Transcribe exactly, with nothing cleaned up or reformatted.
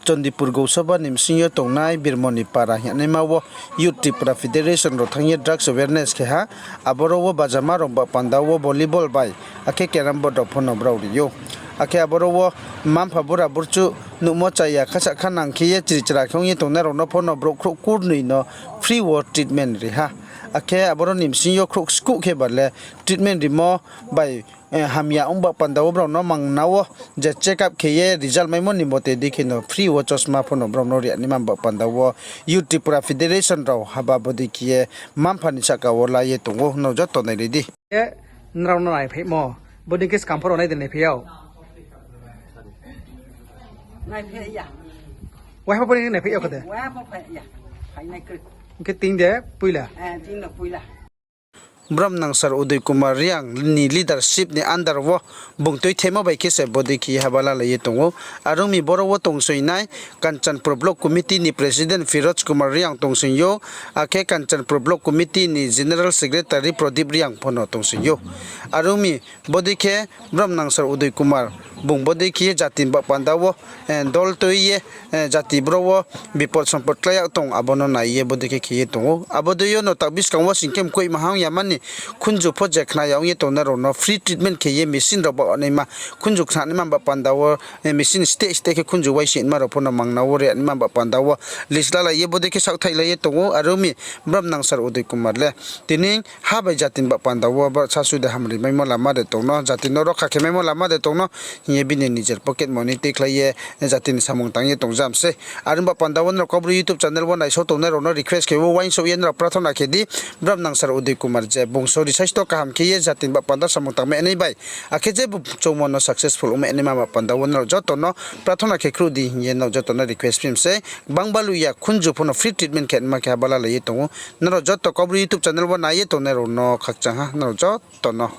Chandipur Gausabha ni bsing yo tongnai Birmoni Para hingnaima wo Youth Tripura Federation rao thanng ye drugs awareness khe ha, aboro wo bajama rao ba panda wo volleyball bai, akhe carrom board rao pho no brao ri ou. Akhe aboro wo mma-mpha bura burchuh nuhmo chaya khasah khanang khe ye chrichra khe ong ye tongnai rao no pho no brouh khrouh kurnoi no free wo treatment ri ha. Akhe aboro ni bsing yo khrouh skuh khe ba le treatment rimo bai hamya ong ba panda wo brao no mangna wo je check up khe ye result maimo ni mote dei khe no free wo chosma pho no brao no ri naima ba panda wo Youth Tripura Federation rao haba bodei khe ye mma-mpha ni sahka wo la ye tong ou, nrao joto nai ri di. Nrao no naiphaihmo, bodei khe skang pho rao nai de naiphai yag? Waiha pho bodei khe naiphai yag kho de? Hing khe ting de poila. Bromnang Sir Udoy Kumar Reang ni leadership ni under wo bung tuithemo bai khe se bodei khe ye haba lalai ye tong ou. Are ong mi boro wo tongsoingnai Kanchanpur Block Committee ni President Firoj Kumar Reang tongsoing ou, akhe Kanchanpur Block Committee ni General Secretary Pradip Reang pho no tongsoing ou. Are ong mi bodei khe Bromnang Sir Udoy Kumar bung bodei khe ye jati ni ba panda wo dol tui ye, jati brouh wo bipod sompod klái yag tong, abo no nai ye bodei khe khe ye tong ou. Abo dei yo no taoh buskang wo sing khe mkoihma hang ya mani khunju pho je khna ya ong ye tongnai rao no free treatment khe ye machine rao ba naima, khunju khna naima ba panda wo machine steh steh khe khunju waisinaima rao pho no mangna wo ri naima ba panda wo list lalai ye bodei khe saohthaihlai ye tong ou. Are ong mi Bromnang Sir Udoy Kumar le tini ha bai jati ni ba panda wo sasu de hamri maimo lama de tong no, jati no rokha khe maimo lama de tong no hing ye bini nijer pocket money tuikhlai ye jati ni samung tang ye tongjam sei. Are ong ba panda wo nrao Kaubru YouTube channel wo naisao tongnai rao no request khe ou, uaingsouh ye nrao prathona khe di, Bromnang Sir Udoy Kumar je bung sori saisto kaham khe ye jati ni ba panda samung tangmai nai bai, akhe je bo choungmo no successful ongmai naima ba panda wo nrao joto no prathona khe khruh di hing ye nrao joto no request phim sei. Gbang baluh ya khunju pho no free treatment khe naima khe haba lalai ye tong ou. Nrao joto Kaubru YouTube channel wo nai ye tongnai rao no khakchang ha, nrao joto no